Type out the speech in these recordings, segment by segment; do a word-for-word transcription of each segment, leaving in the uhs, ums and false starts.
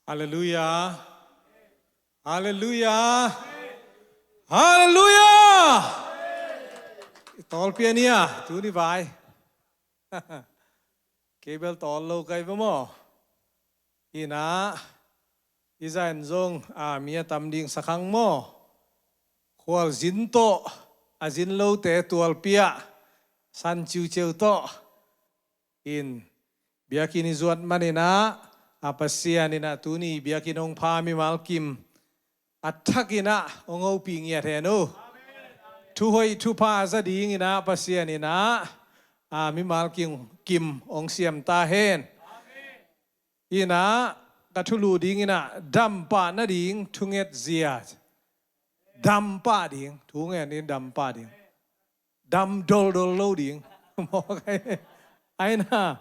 Halleluiah. Halleluiah. Halleluiah. I tawlpi a nia tuni vai. Kei bel tawl lo kai va maw? Ina i zain zong a mi a tam ding sakhang maw? Khualzin tawh a zin lote tualpi ah san ciuciu tawh in biakinn i zuat maninah a Pasian inah tuni biakinn hong pha mimal kim a thakinah hong hopih ngiat hen uh. Thuhoih thupha za dinginah Pasian inah a mimal kim kim hong siam ta hen. Inah ka thulu dinginah dampah nading thunget zia. Dampah ding thungen in dampah ding. Dam doldol lo ding. Mawk ai. Aina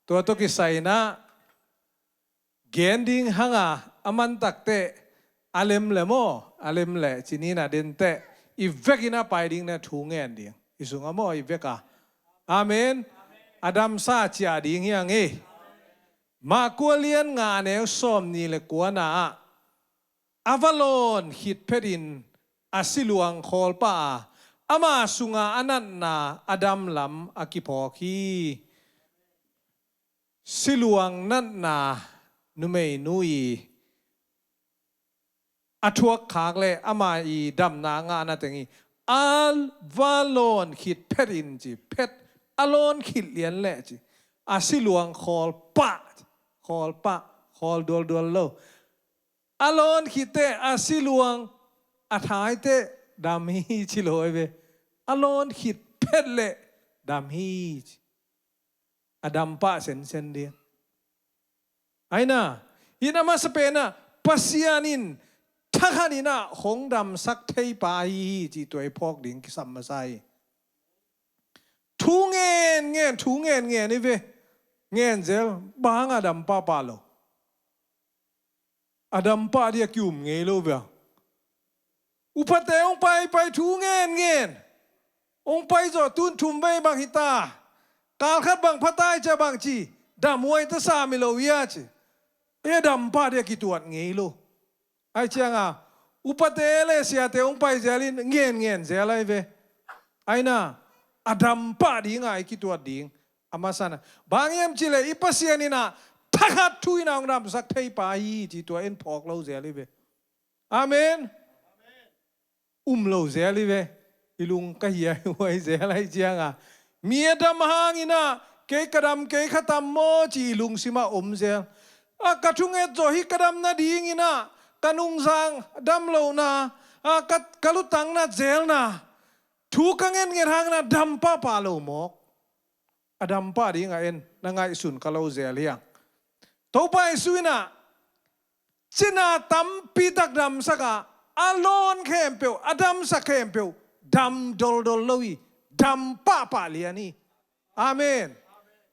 tua tawh kisai inah gen ding hanga a mantakte a lem le maw, a lem le cinina dente i vekin a pai ding na thu ngen ding i sunga maw i veka. Amen. A damsa cia ding hiang i. Marka lian nga neu sawm ni le kuana ah a va lawn khit phetin a siluang khawlpa a ama sunga a natna a damlam a kiphawk hi. Siluang natna numeinu i a thuak khak le ama i damna ngahna teng i a va lawn khit phetin ci phet a lawn khit lian le ci a siluang khawlpa khawlpa khawl dualdual lo. A lawn khitte a siluang a thaite dam hi ci lo ai ve. A lawn khit phet le dam hi ci. A dam pah sensen ding. Aina in a masa penah Pasian in thakhat inah hong damsak thei pa ahi hi ci tua i phawk ding kisam masa hi. Thu ngen ngen thu ngen ngen i ve. Ngen zel banga dam pah pah lo. A dam pah dih a ki-um ngei lo via. Upate hong paipai thu ngen ngen hong pai zawh tun thum vei bang hita. Kalkhat bang phatai cia bang ci dam huai ta sa mi lo ia ci. E dam pah dih a kituat ngei lo. Ai cianga upate le siate hong pai zelin ngen ngen zel ai ve. Aina a dam pah dinga i kituat ding. A masana bang hiam cileh i Pasian inah thakhat thu inah hong damsak thei pa hi ci tua in phawk lo zel hi ve. Amen. Um lo zel hi ve. I lung ka hiaihuai zel ahi cianga mi a dam hanginah kei ka dam kei kha tam maw ci i lungsimah om zel. A ka thunget zawh hi ka dam nadinginah ka nungzang dam lohna a ka lutang nat zelna thu ka ngetnget hanginah dam pahpah lo mawk. A dam pah dingah en na ngaihsun ka lo zel hiang. Topa Jesu inah cina tampitak damsakah a lawn khempeuh a damsak khempeuh dam doldol lo hi. Dam pahpah lian hi. Amen.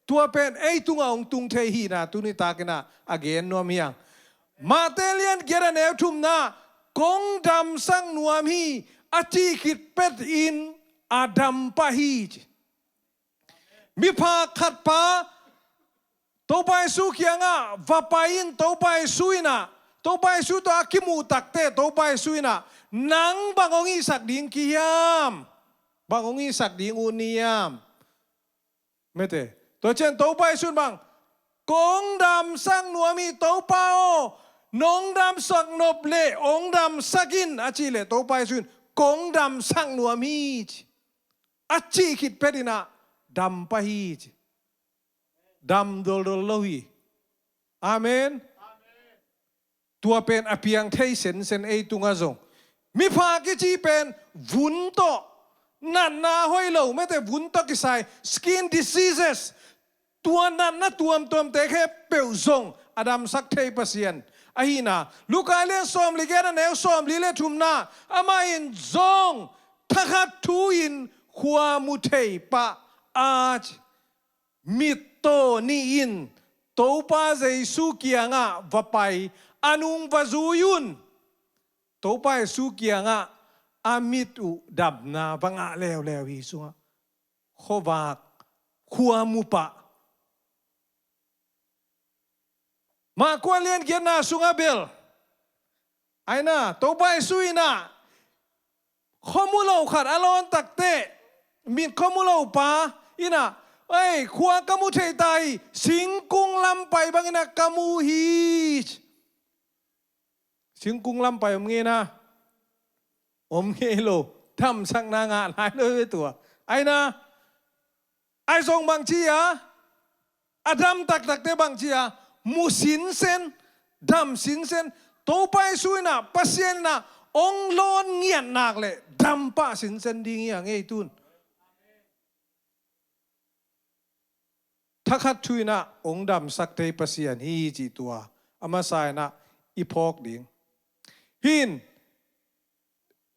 Tua pen ei tungah hong tung thei hihna tuni takinah a gen nuam hiang. Mate lian giat a neu thumna kong damsak nuam hi a cih khit phetin a dam pah hi ci. Miphak khatpa Topa Jesu kiangah va pai in Topa Jesu inah Topa Jesu tawh a kimuh takte Topa Jesu inah nang bang hong ihsak ding kihiam? Bang hong ihsak ding uh niam? Mete tua cian Topa Jesu in bang kong damsak nuam hi Topa aw. Nong damsak nop le hong damsak in a cih le Topa Jesu in kong damsak nuam hi ci. A cih khit phetinah dam pah hi ci. Dam doldol lo hi. Amen. Tua pen a piang thei sensen ei tungah zong miphak i cih pen vun tawh natna hoih lo mete vun tawh kisai skin diseases tua natna tuamtuamte khempeuh zong a damsak thei Pasian ahina Luka lian sawmli giat a neu sawmli le thumna amah in zong thakhat thu-in khua mu thei pah a ci. Mittaw nih in Topa Jesu kiangah va pai a nung va zui un. Topa Jesu kiangah a mit uh damna va ngah leuleu hi sungah khuavak khua mu pah. Marka alian giatna sungah bel, aina, Topa Jesu inah khuamu lo khat a lawn takteh, mit khuamu lo pa inah, "Ei, khua ka mu thei ta hi, singkung lam pai bang inah ka mu hi." Singkung lam pai om ngei na? Om ngei lo. Damsakna ngah nai lo ve tua. Aina, ai zong bangci a, a dam taktakte bangci a, mu sinsen, dam sinsen. Topa Jesu inah, Pasian inah ong lawn ngiat nak leh dam pah sinsen ding hi a ngei tun. Thakhat thu inah ong damsak thei Pasian hi cih tua a masa inah i phawk ding. Hin,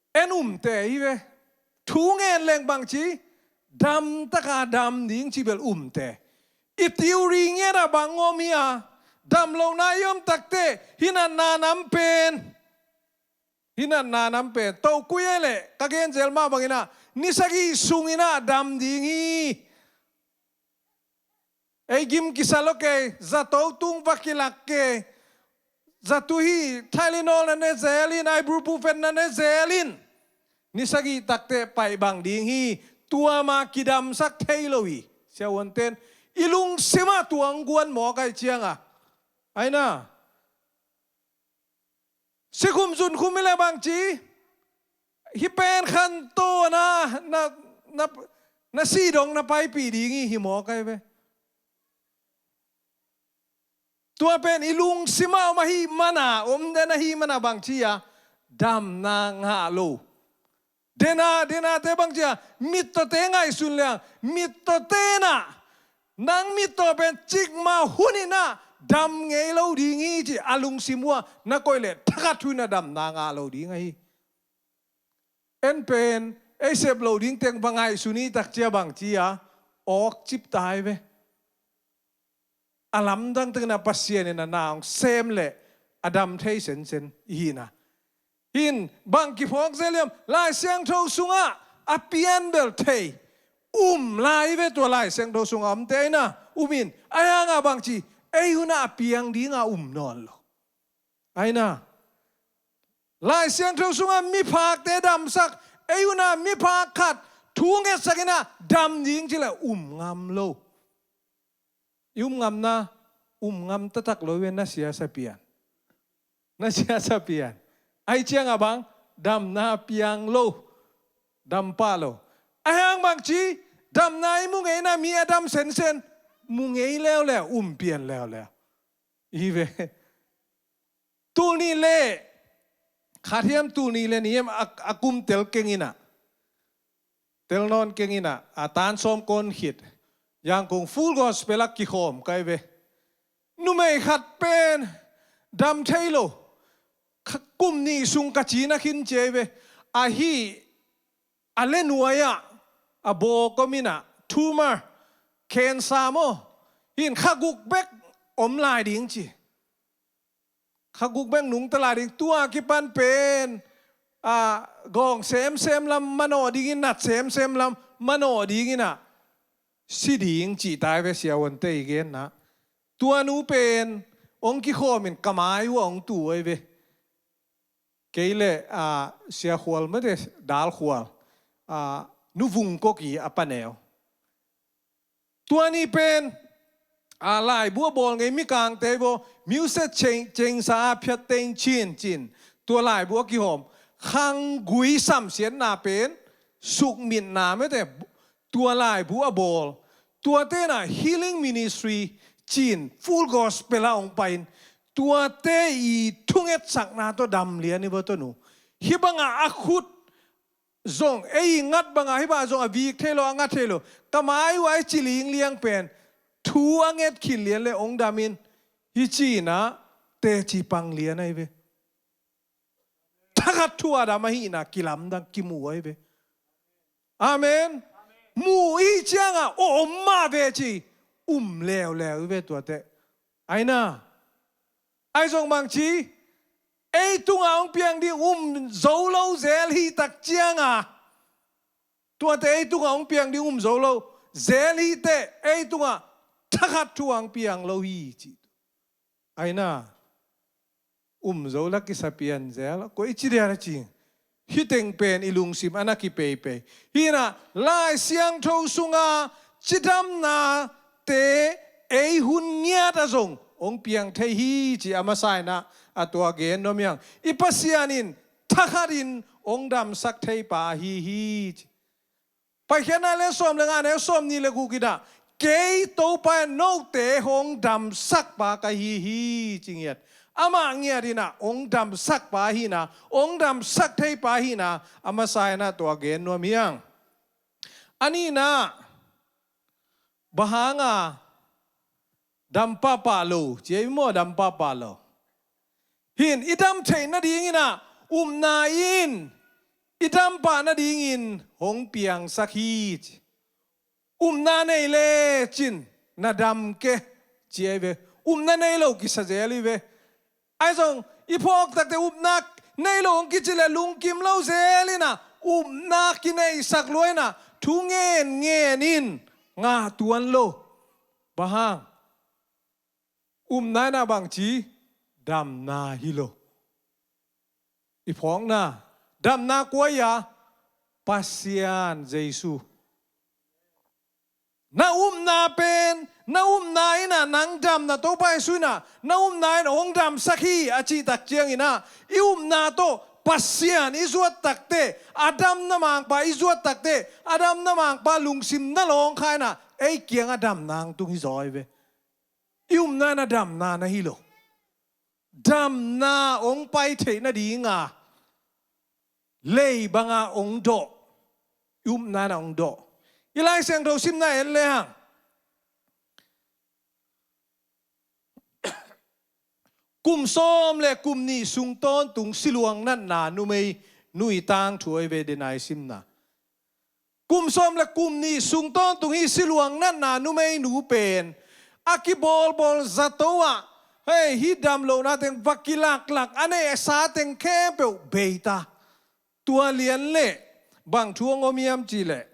en umte hi ve. Thu ngen leng bangci, dam taka dam ding ci bel umte. I theory ngiat ah bang om hi a, dam lohna i om takteh, hi natna nam pen, hi natna nam pen, tawh kui ei leh, ka gen zel mah bang inah, ni sagih sung inah dam ding hi. Ei gim kisa lo kei, zato tung va kilak kei. Zato hi, Tylenol na ne zel in, ibuprofen na ne zel in. Ni sagih takteh pai bang ding hi, tua mah kidamsak thei lo hi. Siavuanten, i lungsim ah tua ong guan mawk ahih ciangah. Aina. Sikhum zunkhum hi leh bangci, hih pen khanto na, na, na, na si dong na paipih ding hi, hi mawk ahi ve. Tua pen i lungsim ah om ahih mana, om den ahih mana bangci a, damna ngah lo. Dena, denate bangci a, mittawte ngaihsun leng, mittawte na, nang mittaw pen cikmah hun inah dam ngei lo ding hi ci a lungsim uh ah na koih leh thakhat thu inah damna ngah lo ding ahi. En pen, ei sep lo ding teng va ngaihsun hi takcia bangci a, awk cip ta hi ve. A lamdang teng inah Pasian inah na ong sem leh a dam thei sensen i hihna. Hin, bang kiphawk zel hiam, Lai Siangtho sungah a pian bel thei. Um lai ve tua Lai Siangtho sungah omte aina, um in, ahi hangah bangci, ei hun ah a piang dingah um nawn lo. Aina, Lai Siangtho sungah miphakte damsak, ei hun ah miphak khat thu ngetsak inah dam ding ci leh um ngam lo. I um ngamna, um ngam taktak lo ve, na siasa pian. Na siasa pian. Ahih ciangah bang, damna piang lo. Dam pah lo. Ahi hang bangci, damna i mu ngeina mi a dam sensen. Mu ngei leuleu, um pian leuleu. Hi ve. Tul nih leh khat hiam, tul nih leh nih hiam a, a kum tel keng inah. Tel nawn keng inah, a tan sawm kawn khit. Yangon Full Gospel ah kikhawm ka hi ve. Numei khat pen dam thei lo. Kha-, kum nih sung ka cina khin ci hi ve. Ahi a lenuai ah, a bawk om inah, tumor, cancer maw. Hin kha guk bek om lai ding ci. Kha guk bek nungta lai ding, tua kipan pen, a, gawng semsem lam manawh dingin, nat semsem lam manawh ding inah, si ding cih ta hi ve siavuante i genna. Tua nu pen, ong kikhawm in ka mai uh ah ong tu uh hi ve. Kei leh, a, Sia Khual mate, Dal Khual, a, Nu Vung Kok i a paneu. Tua ni pen, a, laibu a bawl ngei mikangte hi vaw, Muse Cheng, Chengsa a phiat teng cin, cin. Tua laibu a kihawm. Khanggui samsiatna pen, sukmitna mete, tua laibu a bawl. Tuate na healing ministry cin, Full Gospel ah ong pai in. Tuate i thungetsakna tawh dam lian hi vaw tua nu. Hih bangah a khut zong, ei i ngat bangah hih bangah zong a vik thei lo, a ngat thei lo. Ka mai uh ah i ci lingliang pen, thu a nget khit lian leh ong dam in, hi ci inah, teci pang lian ahi ve. Thakhat thu a dam ahihna, kilamdang kimu ahi ve. Amen. Mu i ciangah, aw om mah ve ci, um leuleu hi ve tuate. Aina. Ahi zong bangci, ei tungah hong piang ding um zo lo zel hi tak ciangah. Tuate ei tungah hong piang ding um zo lo zel hi teh, ei tungah thakhat thu hong piang lo hi ci. Aina, um zo la kisa pian zel, koi ci dia na ci. Hih teng pen i lungsim a na kipeipei. Hi na, Lai Siangtho sunga cidamnate ei hun ngiat a zong hong piang thei hi ci a masa in ah, a tua gen nuam hi hang. I Pasian in thakhatin hong damsak thei pa ahi hi ci. Paikhiatna lian sawm le nga, neu sawmnih le guk in ah, kei Topa in note hong damsak pa ka hi hi ci ngiat. Amah ngiat in ah hong damsak pa hi na, hong damsak thei pa hi na, a masa in ah tua gen nuam hi hang. A nihna, bang hanga dam pahpah lo, ci ei maw, dam pahpah lo. Hi in, i dam theih nading in ah upna in, i dam pah nadingin hong piangsak hi ci. Upna nei le cin na dam kei, ci ei ve. Upna nei lo kisa zel hi ve. Ahi zong i phawk takte upna nei lo hong kici le lungkim lo zel in ah, upna kineihsak lua in ah, thu ngen ngen in ngah tuan lo. Bang hang? Upna in ah bangci? Damna hi lo. I phawkna, damna kua hi a? Pasian Jesu. Na upna pen, na upna in ah nang damna, Topa Jesu in ah na upna in hong damsak hi a cih tak ciangin ah, i upna tawh Pasian i zuat takte, a damna mangpa i zuat takte, a damna mangpa lungsim na lawng kha in ah, ei kiangah damna hong tung hi zaw hi ve. I upna in ah damna na hi lo. Damna hong pai theih nadinga lei banga hong dawh. I upna in ah hong dawh. I Lai Siangtho simna en le hang, kum sawm le kum nih sung tawntung siluang natna numei nu i tangthu ahi ve, denai simna. Kum sawm le kum nih sung tawntung hih siluang natna numeinu pen a kibawlbawl zato ah, hei, hih damlohna teng va kilaklak, a neihsa teng khempeuh bei ta. Tua lian leh bang thu hong om hiam cih leh,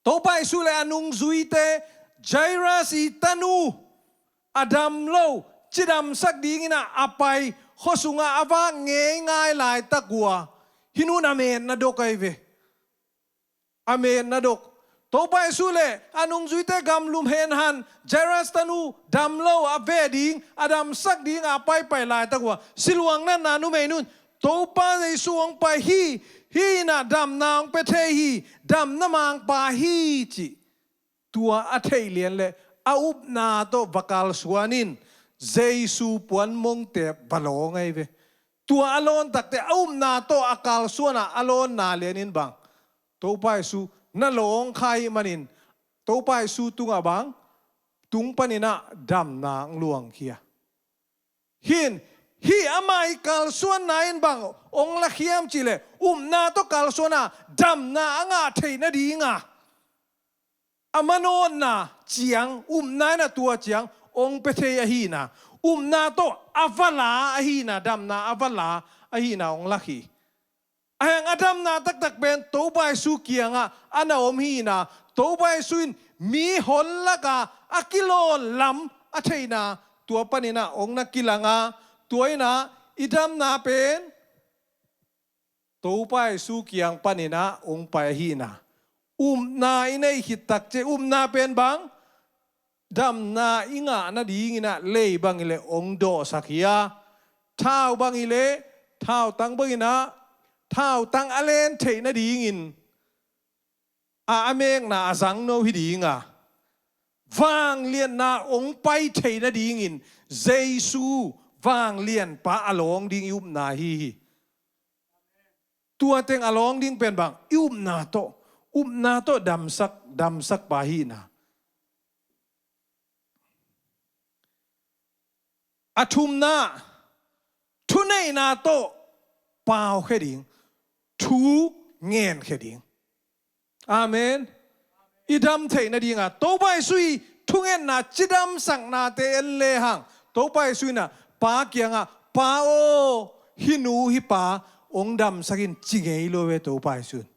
Topa Jesu le a nungzuite, Jairus i tanu, a dam lo, cidamsak dingin ah a pai, khua sungah a vak ngeingai laitak uh a, hih nu in a metna dok ahi ve. A metna dok. Topa Jesu le a nungzuite gamlum henhan, Jairus tanu dam lo a veh ding, a damsak ding a paipai laitak uh a, siluang natna numeinu in, Topa Jesu hong pai hi, hih in ah damna hong pia thei hi, damna mangpa hi cih. Tua a theih lian leh a upna tawh va kalsuan in, Jesu puanmongte va lawng ahi ve. Tua a lawn takte, a upna tawh a kalsuan a, a lawnna lian in bang, Topa Jesu na lawng kha ahih manin, Topa Jesu tungah bang, tung panin ah damna hong luangkhia. Hi in, hih amah i kalsuanna in bang hong lakhiam cih leh, upna tawh kalsuan a, damna a ngah theih nadinga a manawtna ciang, upna in ah tua ciang hong pia thei ahihna, upna tawh a va la ahihna, damna a va la ahihna hong lak hi. Ahih hang a damna taktak pen Topa Jesu kiangah a na om hi-in ah, Topa Jesu in mihon lakah a kilawn lam a theihna, tua panin ah hong na kilang a, tua in ah i damna pen Topa Jesu kiang panin ah hong pai ahihna. Upna i neih khit takciang, upna pen bang, damna i ngah nadingin ah lei bang hi leh hong dawhsak hi a, thau bang hi leh, thautang bangin ah, thautang a len theih nadingin a, a mekna a zang no hi ding a, vangliatna hong pai theih nadingin Jesu vanglianpa a lawng ding i upna ahi hi. Tua teng a lawng ding pen bang, i upna tawh, upna tawh damsak, damsakpa ahihna. A thumna, thuneihna tawh paukhia ding, thu ngenkhia ding. Amen. I dam theih nadingah Topa Jesu i thungetna, cidamsaknate en lehang, Topa Jesu in ah Pa kiangah, Pa aw, hih nu hih pa hong damsak in, ci ngei lo ve Topa Jesu in.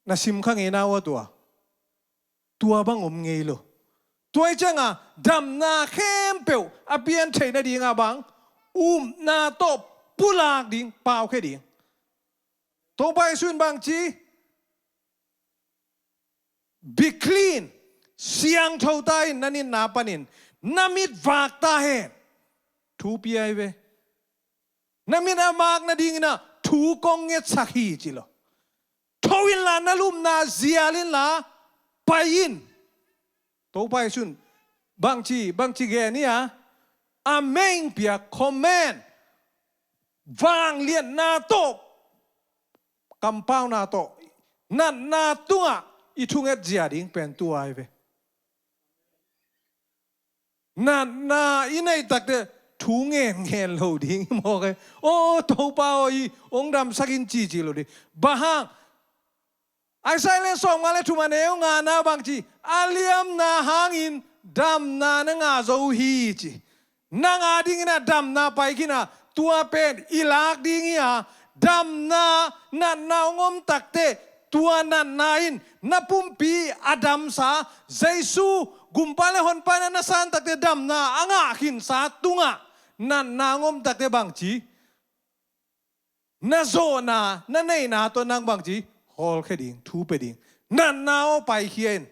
Na simkha ngei na uh a tua. Tua bang om ngei lo. Tua hi cianga damna khempeuh a pian theih nadinga bang, upna tawh pulak ding, paukhia ding. Topa Jesu in bangci, "Be clean, siangtho ta in, na nitna panin na mit vak ta hen," thu pia hi ve. Na mit a vak nadingin ah thu kong ngetsak hi ci lo. Tho inla, na lupna zial inla, pai in. Topa Jesu in bangci, bangci gen hi a, a meng piak, command, vangliatna tawh, kampauna tawh, natna tungah i thunget zia ding pen tua hi ve. Natna i neih takte thu ngen ngen lo ding hi mawk e. "Aw Topa aw, i hong damsak in," ci ci lo ding. Bang hang? Isaiah lian sawmnga le thum a neu ngana bangci, "A liamna hangin damna na ngah zo hi," ci. Nang a dingin ah damna pai khin a, tua pen i lak ding hi a, damna, natna hong om takte, tua natna in na pumpi a damsa, Jesu gumpa le honpa in ah na san takte damna a ngah khinsa tungah, natna hong om takte bangci, na zawhna, na neihna tawh nang bangci, hawlkhia ding, thu pia ding. Natna aw, paikhia in.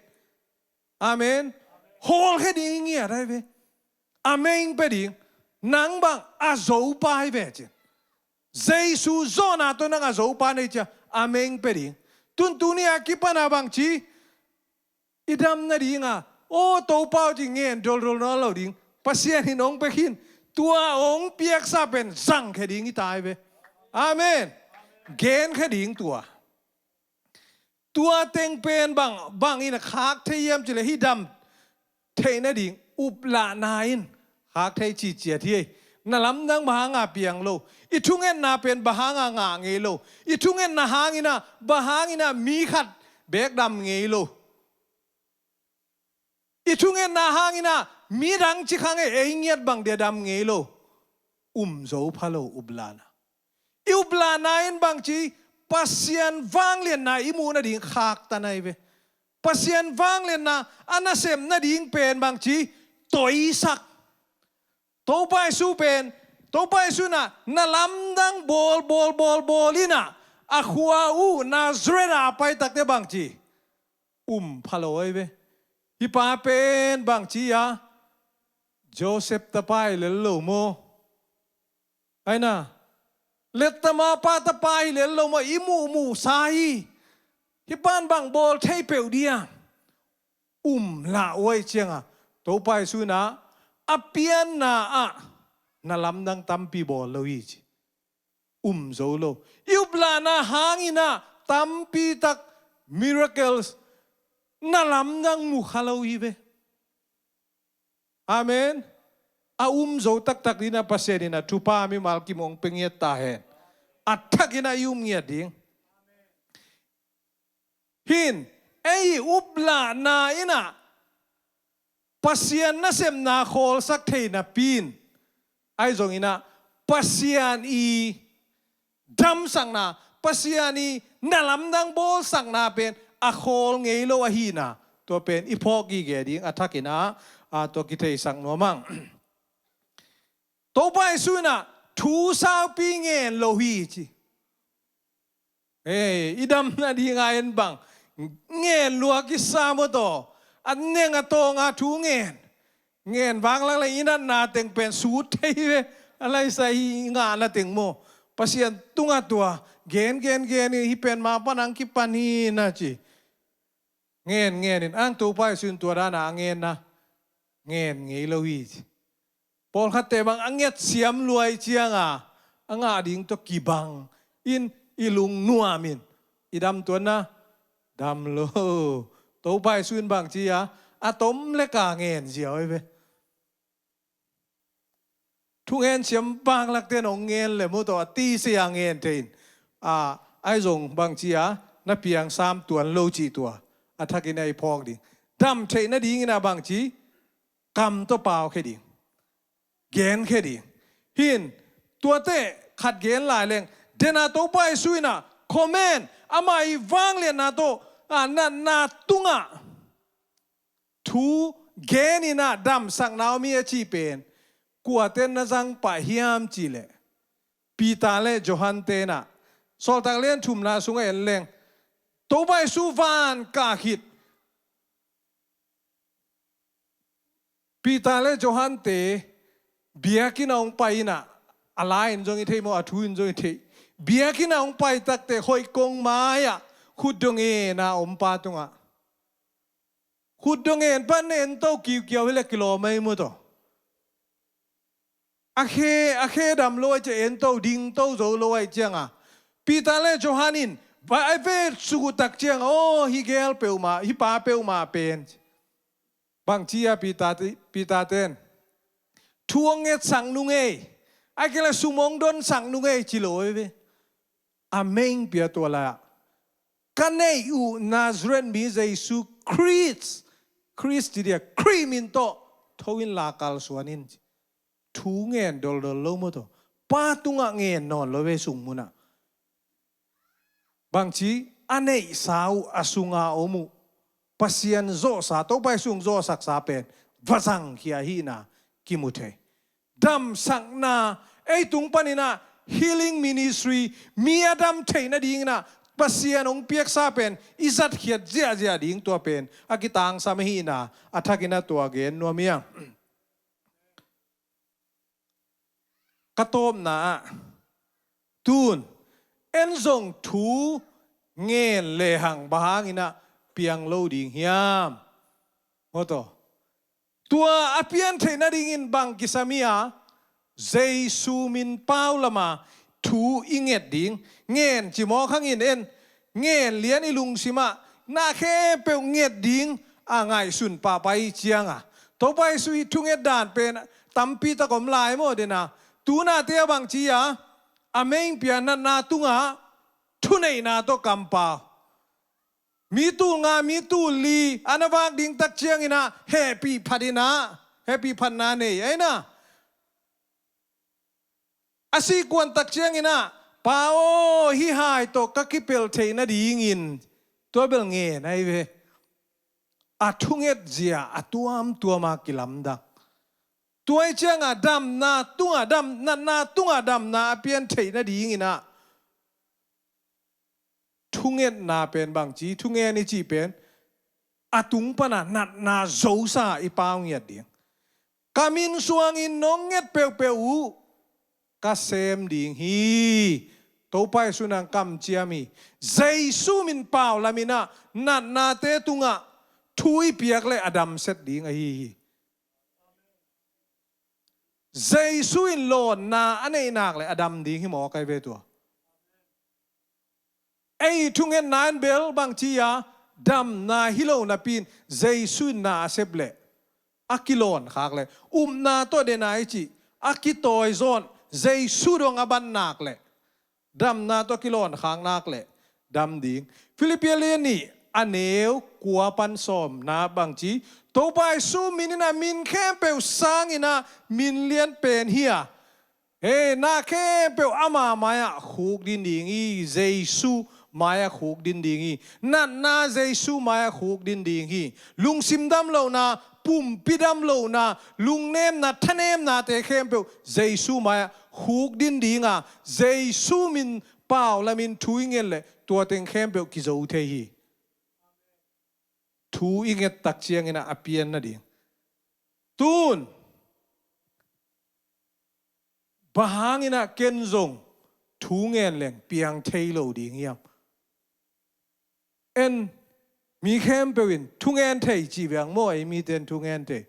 Amen. Hawlkhia ding i ngiat ahi ve. A meng pia ding. Nang bang a zopa hi ve ci. Jesu zawhna tawh nang a zopa na hi cia, a meng pia ding. Tun tuni a kipan a bangci, i dam nadinga, "Aw Topa aw," ci ngen doldol nawn lo ding. Pasian in hong pia khin. Tua hong piaksa pen zangkhia ding hi ta hi ve. Amen. Genkhia ding tua. Tua teng pen bang, bangin a khak thei hiam cih leh, hih dam theih nading uplahna in khak thei ciciat hi. Na lamdang bang hanga piang lo? I thungetna pen bang hanga ngah ngei lo? I thungetna hangin ah bang hangin ah mi khat beek dam ngei lo? I thungetna hangin ah midang ci kha ngei, ei ngiat bang dia dam ngei lo? Um zo pha lo uplahna. I uplahna in bangci, Pasian vangliatna i muh nading khaktan ahi ve. Pasian vangliatna a nasep nading pen bangci, toisak. Topa Jesu pen, Topa Jesu in ah na lamdang bawl, bawl, bawl, bawl in ah, a khua uh Nazareth ah a pai takte bangci, um pha lo ahi ve. Hih pa pen bangci a, Joseph tapa hi lel lo maw? Aina, let tama pa tapa hi lel lo maw? I muhmuhsa hi. Hih pan bang bawl thei peuh dia? Um lah uh ahih cianga, Topa Jesu in ah a pianna ah na lamdang tampi bawl lo hi ci. Um zo lo. I uplahna hangin ah tampi tak miracles, na lamdang mu kha lo hi ve. Amen. A um zo taktak dingin ah Pasian in ah thupha mimal kim hong pia ngiat ta hen. A thakin ah i um ngiat ding. Hin, ei uplahna in ah Pasian nasepna khawlsak thei napi in, ahi zongin ah Pasian i damsakna, Pasian i na lamdang bawlsakna pen a khawl ngei lo ahihna, tua pen i phawk gige ding a thakin ah, a, tua kitheisak nuam ang. Topa Jesu in ah thu saupi ngen lo hi ci. Ei, i dam nadinga en bang ngen lua kisa maw taw? A neng a tawng a thu ngen. Ngen vanglak le i natna teng pen sut thei ve. A laisa i ngahna teng maw? Pasian tungah tua gen, gen, gen, hih pen ma pan ang kipan hi na ci. Ngen, ngen in, ang Topa Jesu in tua dana a ngenna ngen ngei lo hi ci. Pawlkhatte bang a nget siam lua ahih cianga, a ngah ding tawh kibang in i lungnuam in, i dam tuan na, dam lo. Topa Jesu in bangci a, a tom leka ngen ziau ahi ve. Thungen siam vanglakte in hong ngen le maw taw, a tise a ngen thei in, a, ahi zong bangci a, na piang sam tuan lo cih tua a thakin a i phawk ding. Dam theih nadingin ah bangci, kam tawh paukhia ding, genkhia ding. Hin, tuate khat gen lai leng, dena Topa Jesu in ah comment, ama i vangliatna tawh, a, natna tungah thu Gen in ah damsakna om hi a cih pen kuaten na zang pah hiam cih leh, Peter le Johan te in ah, Sawltak Lian thumna sungah en leng, Topa Jesu van kah khit Peter le Johan te biakinn ah hong pai in ah, a la in zong i thei maw, a thu in zong i thei. Biakinn ah hong pai takteh hoih kong mai-ah khutdawh ngen a om pa tungah, khutdawh ngen pan en to kiukiau hi leh kilawm ahi maw taw. A khe, a khe dam lo ahih ciang, en to ding to zo lo ahih ciangah, Peter le Johan in va, a ve suk uh tak ciangah, aw, hih gel peuhmah, hih pa peuhmah pen, bangci a Peter te, Peter ten, thu hong ngetsak nung ei, ahih kei leh sum hong donsak nung ei ci lo ei ve. A meng pia tua lai-ah, ka neih uh Nazareth mi Jesu Khrist, Khrist ci dia, Khrih min tawh tho in la kalsuan in ci. Thu ngen doldol lo maw taw. Pa tungah ngen nawn lo ve sung munah. Bangci a neihsa uh, a sunga om uh, Pasian zawhsa, Topa Jesu hong zawhsaksa pen va zangkhia ahihna kimu thei. Damsakna, ei tung panin ah healing ministry, mi a dam theih nadingin ah Pasian hong piaksa pen i zatkhiat ziahziah ding, tua pen a kitangsam ahihna a thakin ah tua gen nuam hi hang. Ka tawpna ah, tun en zong thu ngen lehang bang hangin ah piang lo ding hiam? Maw taw. Tua a pian theih nadingin bang kisam hi a, Jesu min pau lama thu i nget ding. Ngen ci mawk hangin en, ngen lian i lungsimah na khempeuh nget ding a ngaihsun pahpah i ciangah, Topa Jesu i thunget dan pen tampi tak om lai maw dena. Tunate a bangci a, a meng pia natna tungah thuneihna tawh kampau. Mi tul nga, mi tul li a na vak ding tak ciangin ah hehpih phat in ah, hehpih phatna nei a in ah, a sih kuan tak ciangin ah, Pa aw, hih hai tawh ka kipelh theih nadingin, tua bel ngen ahi ve. A thunget zia a tuamtuam a kilamdang. Tua ahih ciangah damna tungah, dam, natna tungah damna a pian theih nadingin ah thungetna pen bangci, thungen i cih pen a tung panah natna zosa i Pa hong ngiat ding. Ka min suangin nong nget peuhpeuh uh ka sem ding hi. Topa Jesu in hong kamciam hi. Jesu min pau lamin ah natnate tungah thu i piak leh a damset ding ahi hi. Jesu in lawnna a neih nak leh a dam ding hi mawk ahi ve tua. Ei thungetna in bel bangci a, damna hi lo napi in Jesu in na a sep leh a kilawnkhak leh, upna tawh dena i cih a kitawizawn Jesu dong a ban nak leh, damna tawh kilawnkhak nak leh dam ding. Filippi lian nih a neu kua pan sawmna bangci, Topa Jesu min in ah min khempeuh sangin ah min lian pen hi a, hei, na khempeuh ama mai-ah khukdin ding hi. Jesu mai-ah khukdin ding hi. Natna Jesu mai-ah khukdin ding hi. Lungsim damlohna, pumpi damlohna, lungnemna, thanemnate khempeuh Jesu mai-ah khukdin ding a, Jesu min pau lamin thu i nget leh tua teng khempeuh kizo thei hi. Thu i nget tak ciangin ah a pian nading. Tun bang hangin ah ken zong thu ngen leng piang thei lo ding hiam? En, mi khempeuh in thungen thei ci veng maw, ei mite in thungen thei.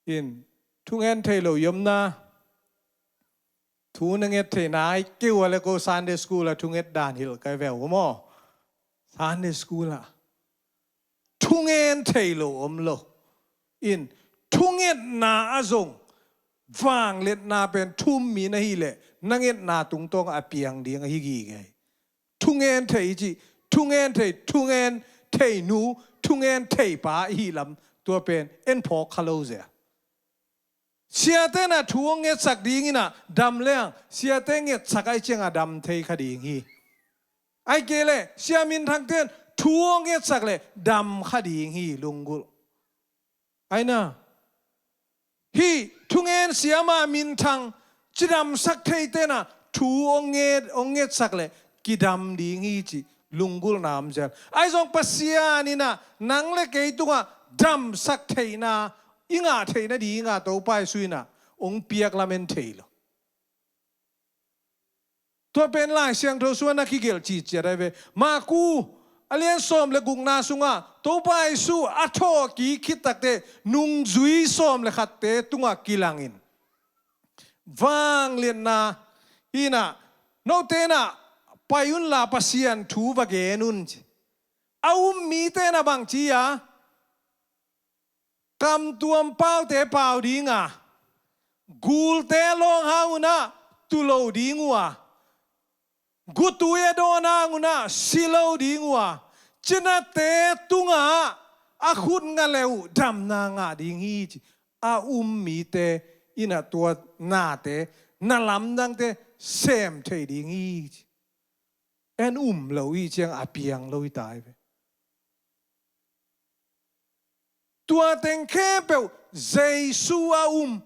In, thungen thei lo i omna, thu na nget theihna ai keu a le ko Sunday school ah thunget dan hilh kai veu maw. Sunday school ah thungen thei lo om lo. In, thungetna ah zong vangliatna pen thu um mi na hih leh na ngetna tungtawng a piang ding ahi gige. Thungen thei i cih, thungen thei, thungen thei nu, thungen thei pa i hih lam tua pen en phawk kha lo zia. Siate in ah thu hong ngetsak dingin ah dam leng, siate ngetsak ahih ciangah dam thei kha ding hi. Ahih kei leh sia minthangte in thu hong ngetsak leh dam kha ding hi, lunggulh. Aina, hih thungen siama minthang cidamsak theite na thu hong nget, hong ngetsak le kidam ding hi cih lunggulhna om zel. Ahi zong Pasian in ah nang le kei tungah damsak theihna i ngah theihna dingah Topa Jesu in ah hong piak lamen thei lo. Tua pen Lai Siangtho sungah na kigelh citciat ahi ve. Maku a lian sawm le gukna sungah Topa Jesu a thawhkik khit takteh nungzui sawm le khatte tungah kilangin vangliatna hi in ah, note in ah pai unla Pasian thu va gen un ci. A um mite na bangci a, kamtuam paute pau ding a, gulte lawng hang un ah tu lo ding uh a, gutui a dawn hang un ah si lo ding uh a, cinate tungah a khut nga le uh damna ngah ding hi ci. A um mite in ah tua nate na lamdangte sem thei ding hi ci. En um lo hi ciang a piang lo hi ta hi ve. Tua teng khempeuh Jesu a um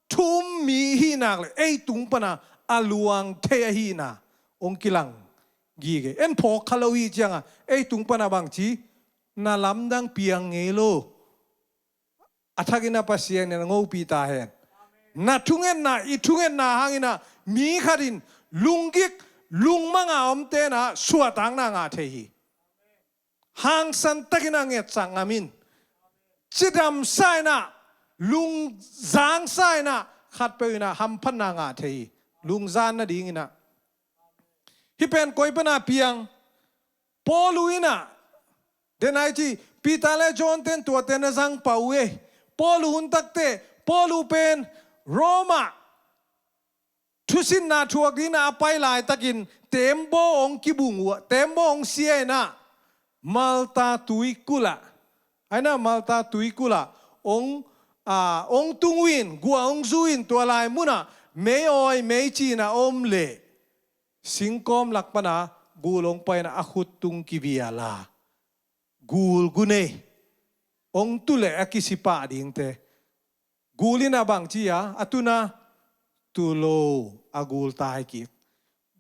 thu um mi hi nak le ei tung pana a luang thei ahihna hong kilang gige. En phawk kha lo hi cianga ei tung pana bangci na lamdang piang ngei lo. A thakin a Pasian in a ngopi ta hen. Na thungetna, i thungetna hangin ah mi khat in lunggik lungmanga omte na suahtakna ngah thei hi. Hangsan takin a ngetsak ngam in, cidamsa in ah, lungzangsa in ah, khatpeuh in ah hamphatna ngah thei hi. Lungzan nadingin ah. Hih pen koi pana piang? Paulu in ah, den ai ci, Peter le John ten tuate na zang pah uh ei. Paulu hun takte, Paulu pen Roma thusinna thuak dingin a pai laitakin tembaw hong kibung uh a, tembaw hong sia in ah Malta tuikulh ah, aina Malta tuikulh ah hong, a, hong tung uh in, guah hong zu in, tua lai munah meiawi meici in a om leh singkawm lak pana gul hong pai in ah a khut tung kivial a, gul gu nei, hong tu leh a kisipah dingte. Gul in a bangci a, a tuna tu lo, a gul tai kik.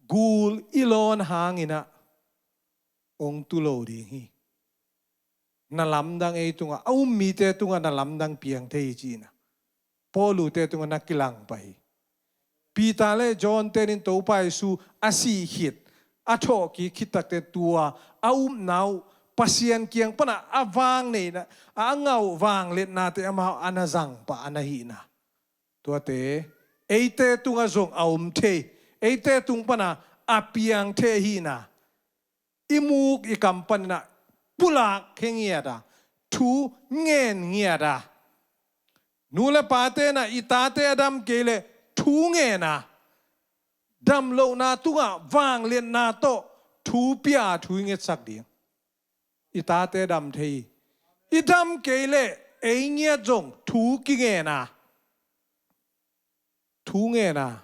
Gul i lawn hangin ah hong tu lo ding hi. Na lamdang ei tungah, a um mite tungah na lamdang piang thei hi ci in ah Paulute tungah na kilang pah hi. Peter le John tenin Topa Jesu a sih khit, a thawhkik khit takte tua a upna uh Pasian kiang pana a vang neihna, a ngah uh vangliatnate amau a na zang pah a na hihna. Tuate eite tungah zong a om thei, eite tung pana a piang thei ahihna. I muk i kam panin ah pulak khe ngiat a, thu ngen ngiat a. Nu le pate in ah i tate a dam kei leh thu ngen a, damlohna tungah vangliatna tawh thu pia a thu i ngetsak ding. I tate dam thei hi. I dam kei leh ei ngiat zong thu kingen a, thu ngen a,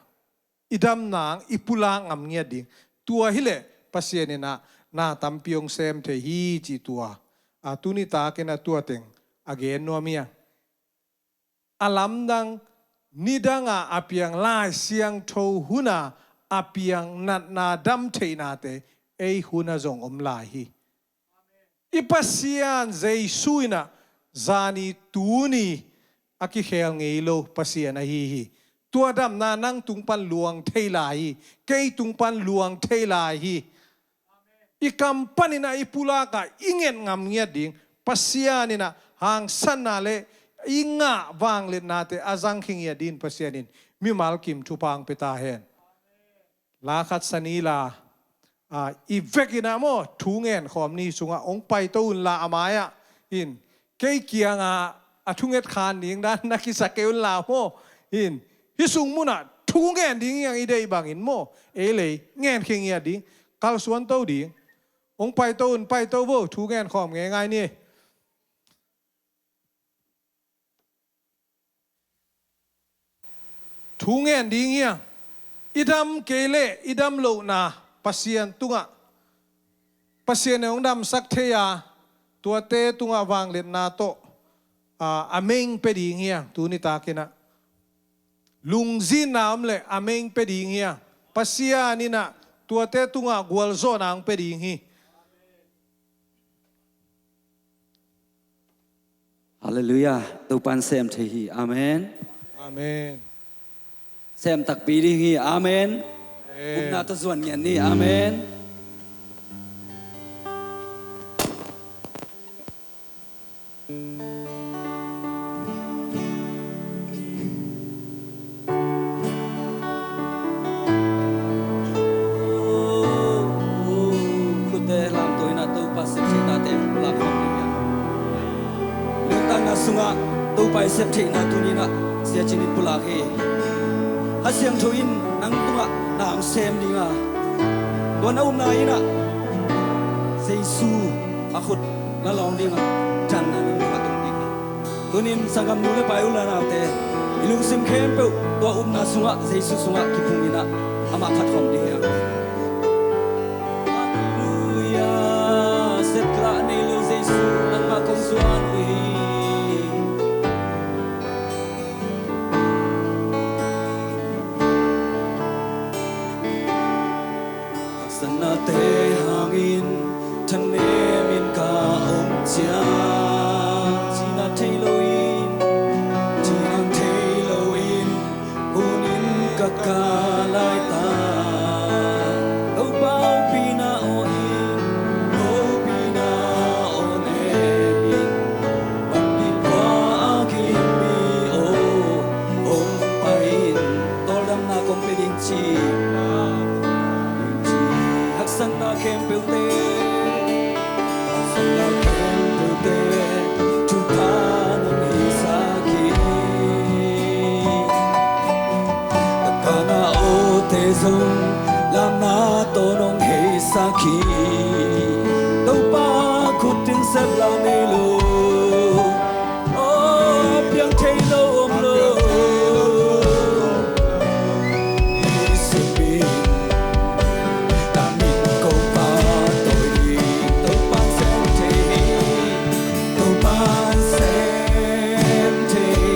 i dam nang i pulak ngam ngiat ding. Tua hileh Pasian in ah na tampi hong sem thei hi ci tua. A tuni takin ah tua teng a gen nuam hi a. A lamdang nidanga a piang Lai Siangtho huna a piang natna dam theihnate ei huna zong om lai hi. I Pasian Jesu in ah zani tuni a kikhel ngei lo Pasian ahi hi. Tua damna nang tung pan luang thei lai hi. Kei tung pan luang thei lai hi. I kam panin ah i pulak a i nget ngam ngiat ding Pasian in ah hangsanna le i ngah vangliatnate a zangkhia ngiat ding Pasian in mimal kim thupha hong pia ta hen. La khat sa ni la, a, i vekin ah maw, thu ngen khawm ni sungah hong paito unla a mai-ah in, kei kiangah a thunget khan ding dan na kisa kei unla maw, in, hih sung munah thu ngen ding hiang i deih bangin maw, ei lei ngen khia ngiat ding, kalsuan to ding. Hong paito un, paito vo, thu ngen khawm ngeingai ni. Thu ngen ding hiang, i dam kei leh i dam lohna Pasian tungah, Pasian in hong damsak thei a, tuate tungah vangliatna tawh a, a meng pia ding hi a, tuni takin ah. Lungzinna om leh a meng pia ding hi a, Pasian in ah tuate tungah gualzawhna hong pia ding hi. Halleluiah. Topa'n sem thei hi. Amen. Amen. Sem takpi ding hi. Amen. Amen. Upna tawh zuan ngiat ni. Amen. Khutte lamto in ah Topa septheihna te pulak khawm ding hi. Nuntakna sungah Topa i septheihna tuni in ah siacin in pulak hi. Kha Siangtho in nang tungah na hong sem ding a, tua na upna in ah Jesu a khut na lawng ding a, danna nang tungah tung ding hi. Tunin sanggam nu le pa, u le naute, i lungsim khempeuh tua upna sungah, Jesu sungah kiphung in ah amah phat khawm ding hi. Halleluiah. Sepla nei lo Jesu, nangmah kong zuan uh hi. Haksatnate hangin thanemin ka om ciang, cina thei loin, cina thei loin, kunin ka ka laitak. Topa hopihna aw in, hopihna aw nemin, panpih kua a kim mi aw, hong pai in. Tawldamna kong pia ding ci, ci haksatna khempeuhte, haksatna khempeuhte, thupha nong hisak hi. Ka kana awte zong lamna tawh nong heisak hi. Topa khut in sepla nei lo, aw, piang thei lo om lo. Nisim in na min kong pahtawi ding, Topa'n sem thei hi, Topa'n sem thei hi,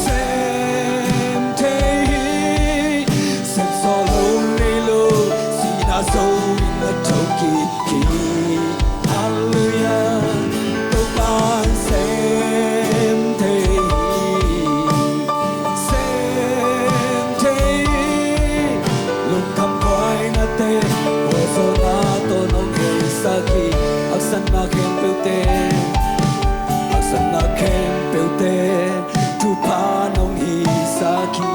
sem thei hi. Sep zawh lo nei lo, sihna zo in na thokik hi. Halleluiah. Topa'n sem thei hi, sem thei hi. Lungkham buainate, gualzawhna tawh nong heisak hi. Haksatna khempeuhte, haksatna khempeuhte, thupha nong hisak hi.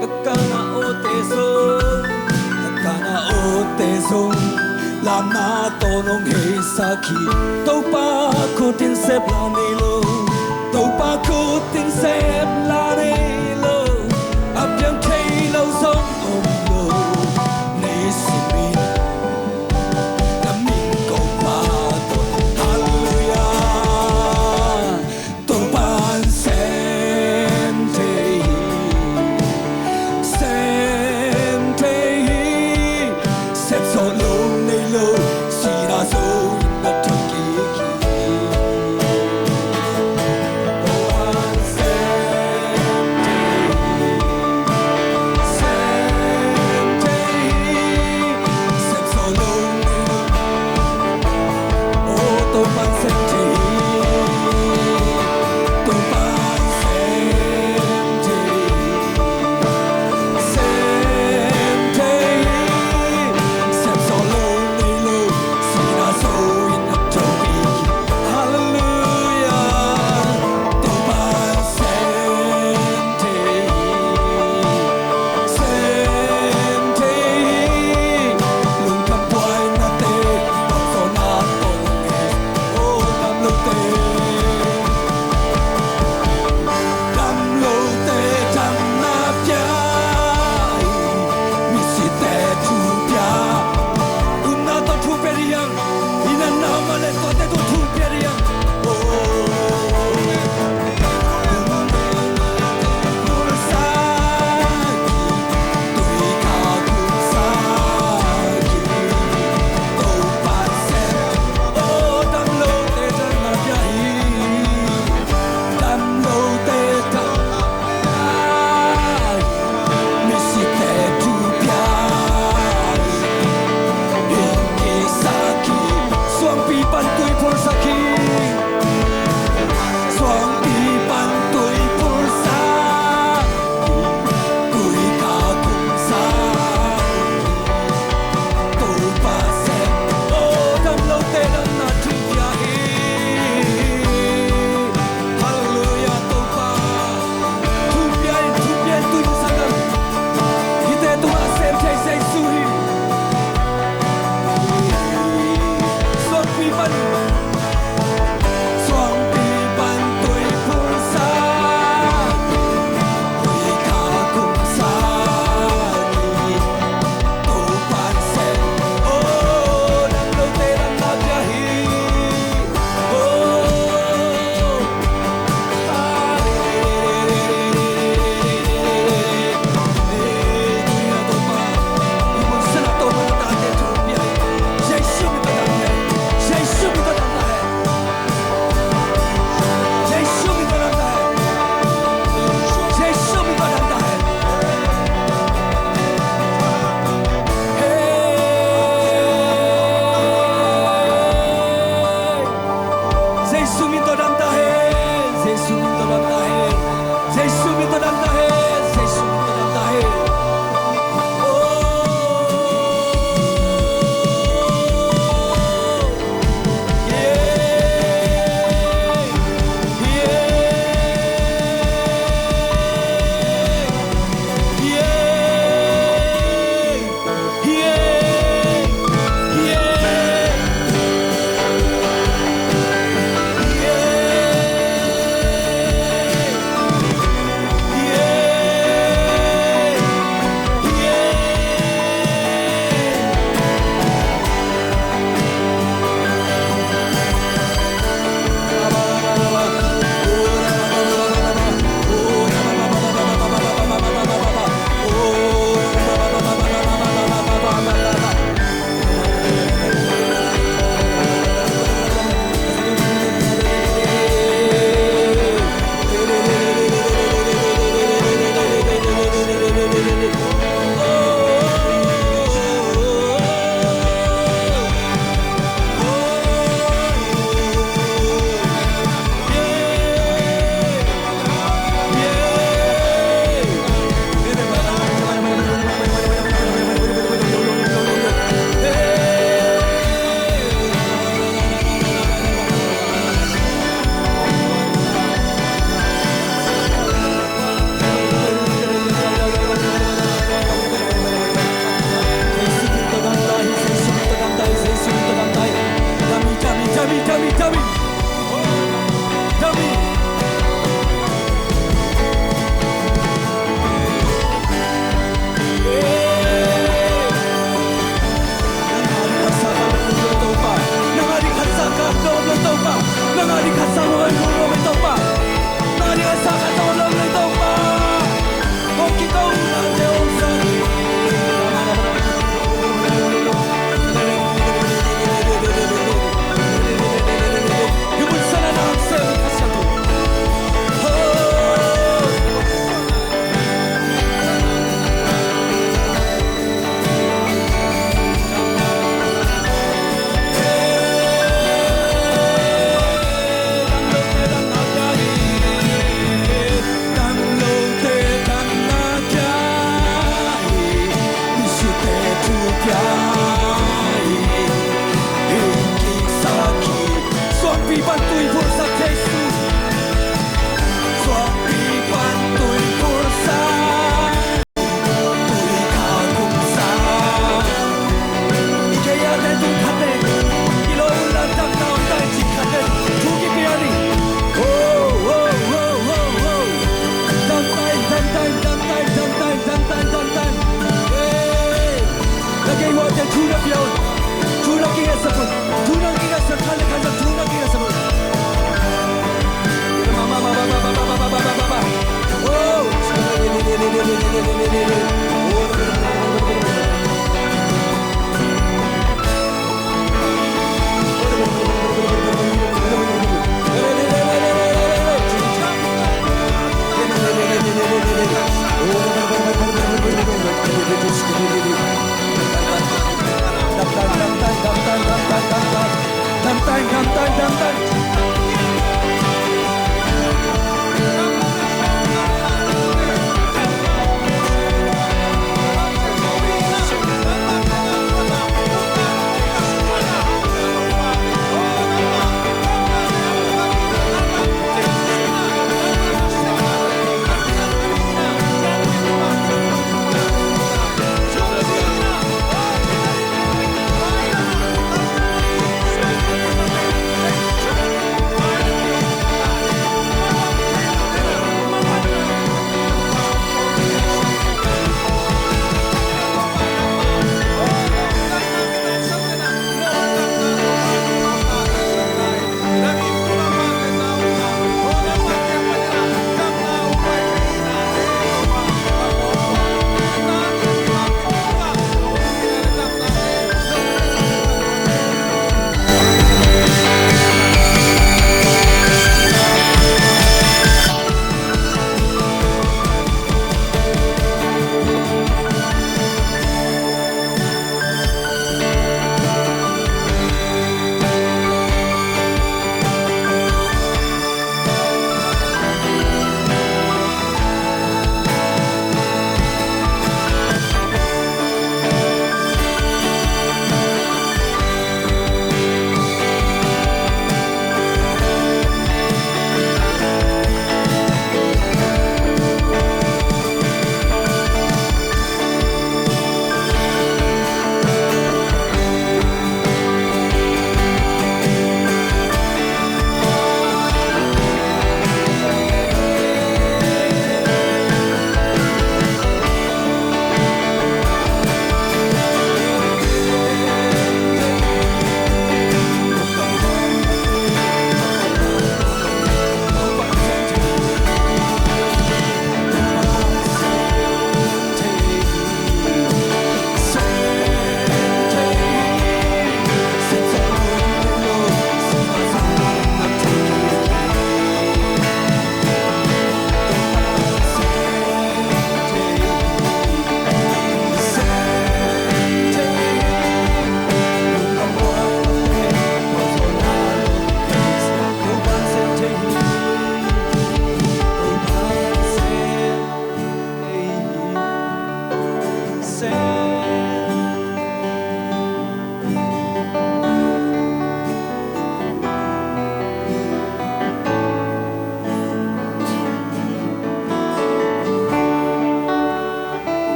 Ka kana awte zong, ka kana awte zong, lamna tawh nong heisak hi. Topa khut in sepla nei lo, Topa khut in sepla nei lo, a piang thei lo zong om lo. Nisim in na min kong pahtawi, halleluiah. Topa'n sem thei hi, sem thei hi. Sep zawh lo nei lo, sihna zo in na thokik hi.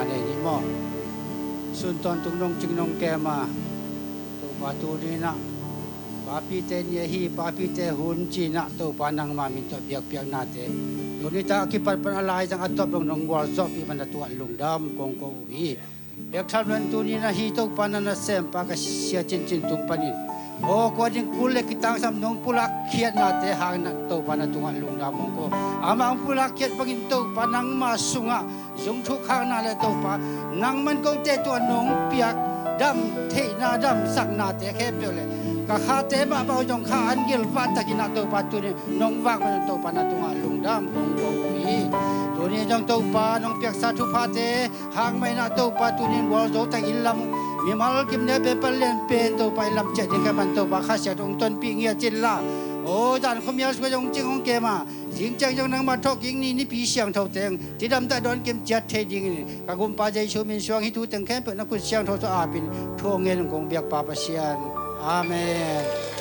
Nei ni maw? Sun tawntung nong cing nong kem a, Topa, tuni-in ah papite ni ahi, papite hun ci-in ah Topa, nangma min tawh biakpiaknate tuni tak a kipat pan a laizang a tawp dong nong gualzawhpih man a tungah lungdam kong ko uh hi. Bek tham loin tuni-in ah hih Topa, na nasempa ka sia cincin tung panin aw, kua ding kul le kitangsam nong pulak khiatnate hangin ah Topa, na tungah lungdam kong ko. Amah hong pulak khiat bangin Topa, nangma sungah zung thukhakna le Topa, nangman kote tungah nong piak dam theihna, damsaknate khempeuh le ka khate mahmah uh zong kha an gilvah takin ah Topa, tuni nong vak man Topa, na tungah lungdam kong ko uh hi. Tuni zong Topa, nong piaksa thuphate hang mah in ah Topa, tuni-in gualzo tak inn lam, mimal kim ne pen pan lian pen Topa, inn lam ciah ding ka man Topa, Kha Siangtho hong tonpih ngiat inla, aw, zan khuamial sung zong cing hong kem a, zing ciang zong nangma thawhkik ni, Nipi Siangtho teng cidam tak dawn kim ciat thei dingin ka Gumpa Jesu min suang hih thu teng khempeuh na khut siangtho tawh apin thu hong ngen ung kong biakpa Pasian. Amen.